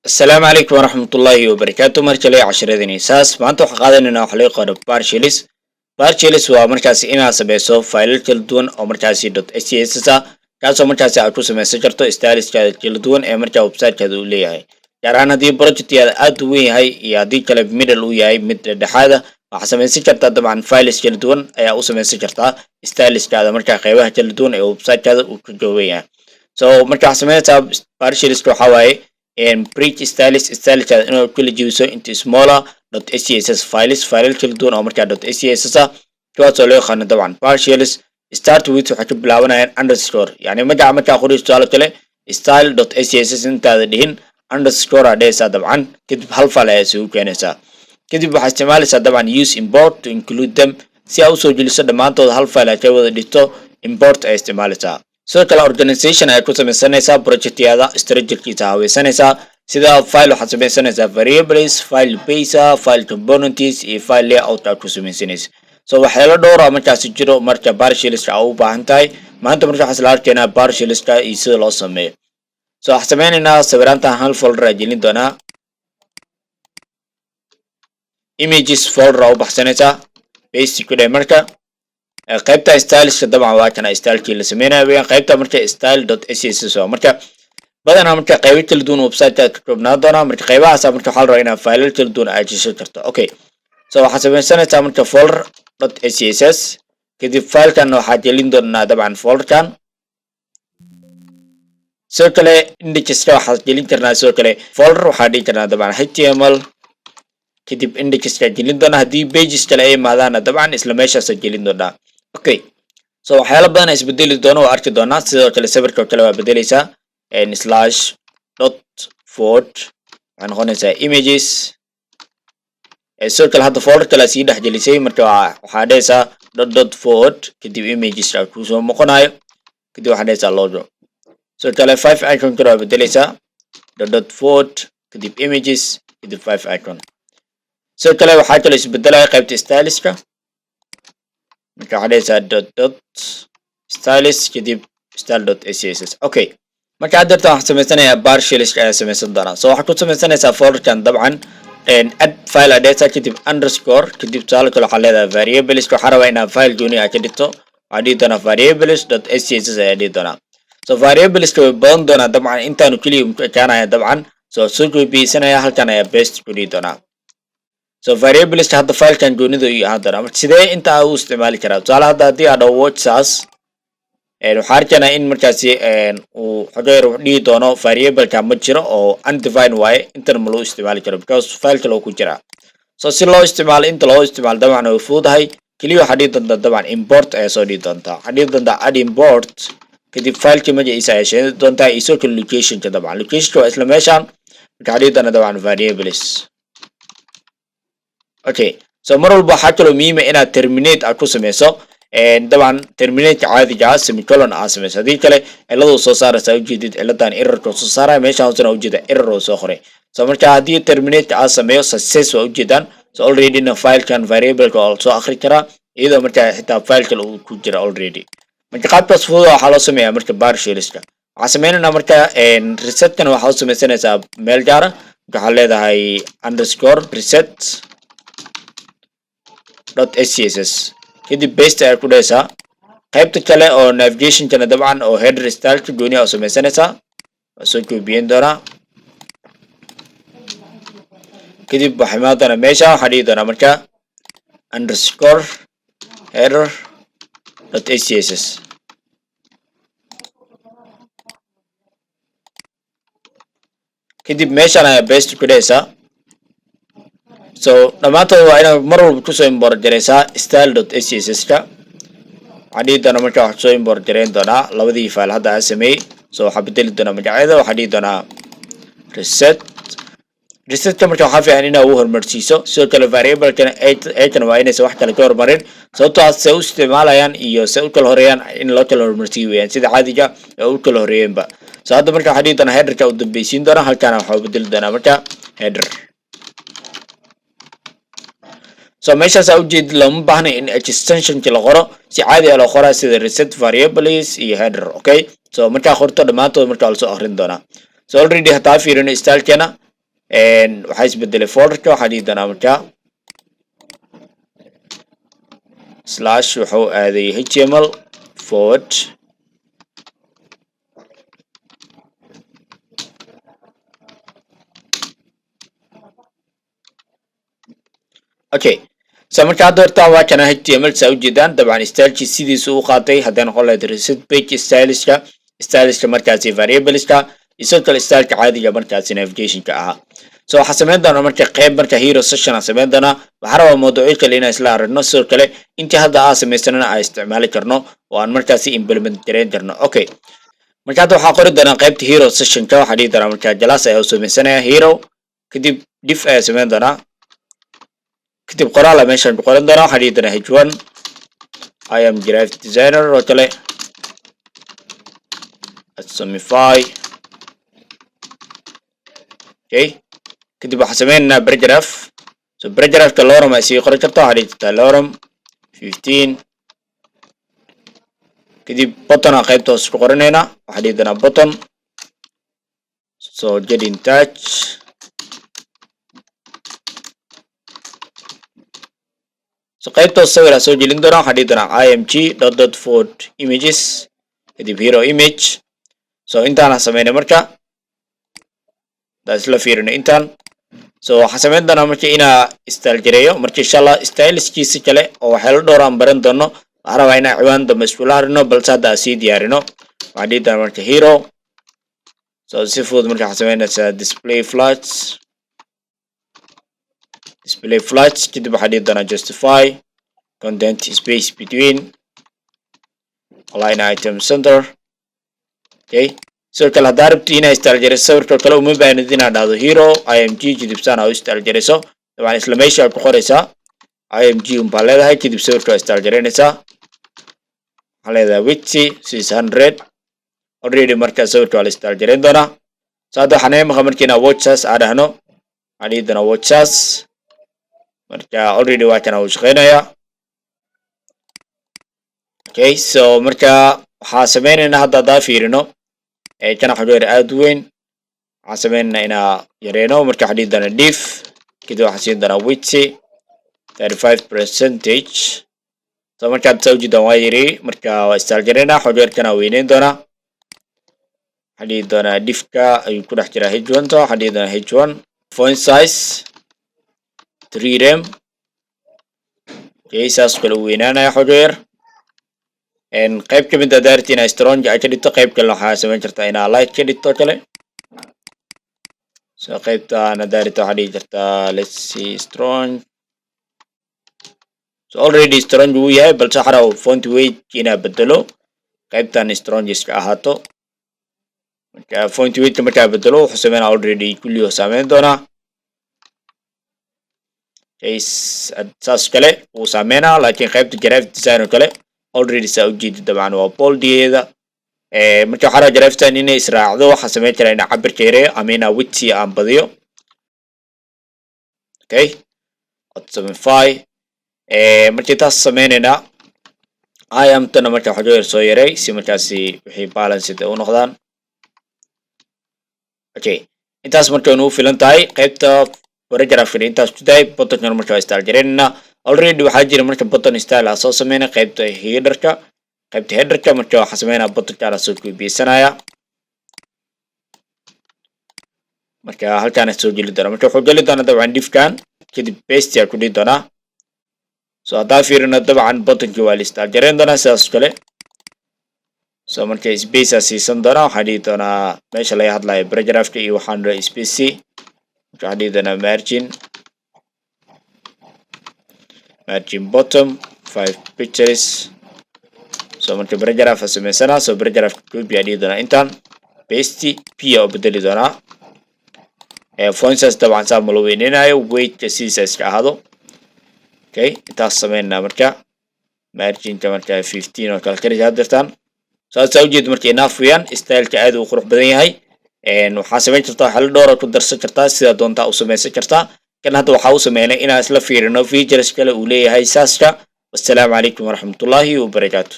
Asalaamu calaykum waraxmatullaahi wabarakaatu. Mar kale casharadani saas maanta waxaan qaadanaynaa waxa loo yaqaano partials. Partials waa markaasi inaad sameyso faylal kala duwan oo markaasi .scss ah, kaasoo markaasi aad ku sameysan karto styleskaada kala duwan ee markaa websitekaada uu leeyahay, gaar ahaan haddii projectkaada aad u weyn yahay iyo haddii kale middle uu yahay, mid dhexdhexaad ah. Waxaad sameysan kartaa dabcan files kala duwan ayaa u sameysan kartaa styleskaada markaa qeybaha kala duwan ee websitekaada uu ka kooban yahay. So marka waxaad sameynaysaa partialska waxaa waaye break styles, styleskaada inaad kala jebiso into smaller .scss files, filal kala duwan oo markaa .scss ah, kuwaas oo loo yaqaano dabcan partials. Start with waxay ka bilaabanayaan underscore, yani magaca markaa qorayso, tusaale kale style.scss intaada dhihin underscore aa dhehaysaa dabcan, kadib hal file ayaa isugu keenaysaa. Kadib waxaad isticmaalaysaa dabcan use import to include them, si aa usoo geliso dhammaantood hal file aad ka wada dhigto, import ayaa isticmaalaysaa. Sidoo kale organization ayaad ku samaysanaysaa projectyaada, structurekiisa haweysanaysaa. Sida file waxaad samaysanaysaa variables, file base, file components iyo file layout aad ku samaysanaysa. So waxyaalo dhowra markaasi jiro marka partialska aa u baahan tahay. Maanta marka waxaan isla arkaynaa partialska iyo sida loo sameeyo. So waxaan sameynaynaa sawiraantan hal folder aa gelin doonaa, images folder aa u baxsanaysaa, paste ku dheh. Marka qaybta styleska dabcan waa kana stylekii la sameynaya weeyaan. Qaybta marka style.scss waa marka badanaa marka qaybo kala duwan websiteka ka koobnaan doonaa. Marka qaybahaasa marka waxaa la rabaa inaad faylal kala duwan aad geshan karto. Okay, so waxaad samaysanaysaa marka folder .scss, kadib filekan waxaad gelin doonaa dabcan folderkan. Sidoo kale indexka waxaad gelin karnaa, sidoo kale folder waxaa dhigi karnaa dabcan HTML, kadib indexka gelin doonaa. Haddii pages kale ay imaadaana dabcan isla meeshaasa gelin doonaa. Okay, so waxyaalo badan isbedeli doono waa arki doonaa. Sidoo kale sawirka oo kale waa bedeleysaa, slash dot forward waxay noqonaysaa images. Sidoo kale hadda folder kale sii dhex gelisay, marka waxaa dhehaysaa dot dot forward, kadib images kusoo noqonayo, kadib waxaa dhehaysaa logo. Sidoo kale favicon kale waa bedeleysaa, dot dot forward, kadib images, kadib favicon. Sidoo kale waxaa kaloo isbedelaya qaybta styleska, marka waxaa dhehaysaa dot dot styles, kadib style.scss. Okay, marka haddeerta waxaan samaysanayaa partialska ayaa samaysan doonaa. So waxaad ku samaysanaysaa folderkan dabcan add file aa dhehaysaa, kadib underscore, kadib tusaale kale waxaa leedahay variables. Waxaa rabaa inaad file gooni aa ka dhigto, waxaa dhihi doonaa variables.scss ayaa dhihi doonaa. So variableska way badan doonaa dabcan, intaanu keliya ku ekaanaya dabcan. So soo goobiyeysanaya, halkan ayaa paste ku dhihi doonaa. So variableska hadda filekan goonida uu ahaan doonaa. Marka sidee inta aa u isticmaali karaa? Tusaale hadda haddii aa dhaho watch saas, waxaa arkaynaa in markaasi uu xogeer dhihi doono variableka ma jiro oo undefined waaye, intana ma loo isticmaali karo because file kale oo ku jiraa. So si loo isticmaalo, inta loo isticmaalo dabcan way fududahay. Keliya waxaa dhihi doontaa dabcan import ayaa soo dhihi doontaa, waxaa dhihi doontaa add import, kadib fileka magaciisa ayaa sheegi doontaa iyo sidoo kale locationka. Dabcan locationka waa isla meeshan. Marka waxaa dhihi doonaa dabcan variables. Okay, so mar walba waxaa kaloo muhiima inaad terminate aad ku sameyso dabcan terminateka caadiga ah, semicolon aad sameyso. Haddii kale ciladu soo saaraysaa, ujeedid ciladan errorka soo saaraya, meeshan hoosena ujeeda error oo soo qoray. So marka haddii terminateka aad sameeyo, success waa ujeedaan. So alreadyna filekan variableka waa soo akri karaa, iyadoo markaa xitaa file kale uu ku jira already. Marka qaabkaas fudud waxaa loo sameeyaa marka partialska. Waxaa sameynaynaa marka resetkan waxaa u sameysanaysaa meel gaara. Marka waxaa leedahay underscore reset.scss, kadib paste ayaa ku dhehaysaa. Qaybta kale oo navigationkana dabcan oo header styleka gooni oo sameysanaysaa, waa soo koobiyen doonaa. Kadib waxaa imaan doonaa meesha, waxaa dhihi doonaa marka underscore header.scss. Kadib meeshan ayaa paste ku dhehaysaa. So dhammaantood waa inaad mar walba kusoo import gareysaa style.scss ka. Waxaa dhihi doonaa marka waxaa soo import gareyn doonaa labadii file hadda aan sameeyey. So waxaa bedeli doonaa magacyada, waxaa dhihi doonaa reset. Resetka marka waxaa fiican inaa u horumarsiiso. Sidoo kale variablekana aytana waa inaysan wax kale ka horumarin, sababtoo ah se u isticmaalayaan iyo se u kala horeeyaan in loo kala horumarsiiyo weeyaan, sida caadiga ee u kala horeeyeenba. So hadda marka waxaa dhihi doonaa headerka u dambeysiin doonaa, halkaana waxaa bedeli doonaa marka header. So meeshaas aa ujeedid looma baahna in extensionki la qoro, si caadi ah loo qoraa sida reset, variables iyo header. Okay, so markaa qorto dhammaantood markaa lasoo akrin doonaa. So already hataa fiirino stylekeena. Waxaa isbedelay folderka. Waxaa dhihi doonaa marka slash wuxuu aaday HTML forward. Okay, so marka hadda hortaan waa kana HTML, saa ujeedaan. Dabcan stylekii sidiisa u qaatay, hadday noqon lahayd reset page styleska, styleska markaasi variableska, iyo sidoo kale styleka caadiga markaasi navigationka ahaa. So waxaa sameyn doonaa marka qeyb marka hero section aan sameyn doonaa. Waxaa rabaa mawduucyo kale inaan isla aragno, sidoo kale intii hadda aa samaysanana aan isticmaali karno oo aan markaasi implement gareyn karno. Okay, marka hadda waxaa qori doonaa qeybta hero sectionka. Waxaa dhihi doonaa marka class ayaa u samaysanaya hero, kadib div ayaa sameyn doonaa, kadib qoraala meeshaan ku qoran doonaa. Waxaa dhihi doonaa h1 "I am graphic designer" oo kale at Somify. Okay, kadib waxaan sameynaynaa paragraph. So paragraphka lorem ay sii qori kartaa. Waxaa dhihi kartaa lorem 15. Kadib button aan qaybta hoose ku qoranaynaa. Waxaa dhihi doonaa button, so "Get in touch". So qaybta hoose sawir aan soo gelin doonaa. Waxaa dhihi doonaa img dot dot forward images, kadib hero image. So intaana sameynay marka haddaan isla fiirino intaan. So waxaan sameyn doonaa marka inaa style gareeyo. Marka insha Allah styleskiisa kale oo waxyaalo dhowr aan baran doono, waxaan rabaa inaan ciwaan dambe iskula harino, balse hadda aan sii diyaarino. Waxaan dhihi doonaa marka hero. So si fudud marka waxaan sameynaysaa display flex, display flex. Kadib waxaan dhihi doonaa justify content space between, align item center. Okay, sidoo kale haddaa rabti inaa style garayso sawirka kale, uma baahnid inaad dhahdo hero img kadib saan aa u style garayso. Dabcan isla meesha aad ku qoraysaa img unbaa leedahay, kadib sawirka waa style garaynaysaa. Waxaa leedahay width 600. Already marka sawirka waa la style garayn doonaa. So hadda waxaa naga maqan marka inaa watch saas aa dhahno. Waxaan dhihi doonaa watch saas. Marka already waa kana, uu shaqeynayaa. Okay, so marka waxaa sameynaynaa hadda haddaa fiirino kana xogeer aad u weyn, waxaan sameynaynaa inaa yareyno. Marka waxaan dhihi doonaa div, kadib waxaan siin doonaa width 35 percentage. So markaad saa ujeedaan waa yareeyey. Marka waa style gareynaa, xogeerkana weyneyn doonaa. Waxaan dhihi doonaa divka ayuu ku dhex jiraa h1 ta. Waxaan dhihi doonaa h1 font size 3 rem. Okay, saas kale u weynaanaya xogeer. Qayb ka mid a daarti inaa strong ay ka dhigto, qayb kalena waxaa samayn kartaa inaa light ka dhigto kale. So qaybtaan daarita waxaa dhigi kartaa, let's see, strong. So already strong wuu yahay, balse waxaa rabaa font weight inaa bedelo, qaybtan strong iska ahaato. Marka font weightka markaa bedelo, wuxuu sameynaa already kulli saameyn doonaa. Saas kale wuu saameynaa, laakiin qaybta graphic design oo kale already saa ujeedi dabcan waa boldigeeda. Marka waxaa rabaa graphic design inay israacdo. Waxaa sameyn karaa inaa cabirka yareeyo ama inaa width aan badiyo. Okay, 75. Markii taas sameyneynaa, imtana marka waxaa yar soo yaray si markaasi wixii balanced u noqdaan. Okay, intaas marka way nagu filan tahay. Qaybta paragraphkan intaas ku tahay. Buttonkan marka waa style garaynayna. Already waxaa jira marka button style aa soo sameynay qaybta headerka. Qaybta headerka marka waxaa sameynaya buttonkaan soo koobiyeysanaya. Marka halkaan soo geli doona. Marka wuxuu geli doonaa dabcan divkan, kadib paste aa ku dhihi doonaa. So haddaa fiirino, dabcan buttonkii waa la style garayn doonaa sidaas kale. So marka space aa siisan doonaa. Waxaan dhihi doonaa meesha laga hadlayo paragraphka iyo waxaan dhahay space. Marka waxaan dhihi doonaa margin bottom 5 pixels. So marka paragraph aa sameysanaa. So paragraph copy aa dhihi doonaa, intaan paste, p aa u bedeli doonaa. Font size dabcan saa ma loo weyneynayo, weightka sidiisa iska ahaado. Okay, intaas sameynaa. Marka marginka marka 15 oo kale kaliya dirtaan. Saasaa ujeeda. Marka enough weeyaan, styleka aad uu qurux badan yahay. Waxaa samayn kartaa waxyaalo dhowr ku darsan kartaa, sidaa doontaa u samaysan kartaa. Kan hadda waxaa u sameynay inaan isla fiirino features kale uu leeyahay Sasska. Wassalaamu calaykum waraxmatullaahi wabarakaatu.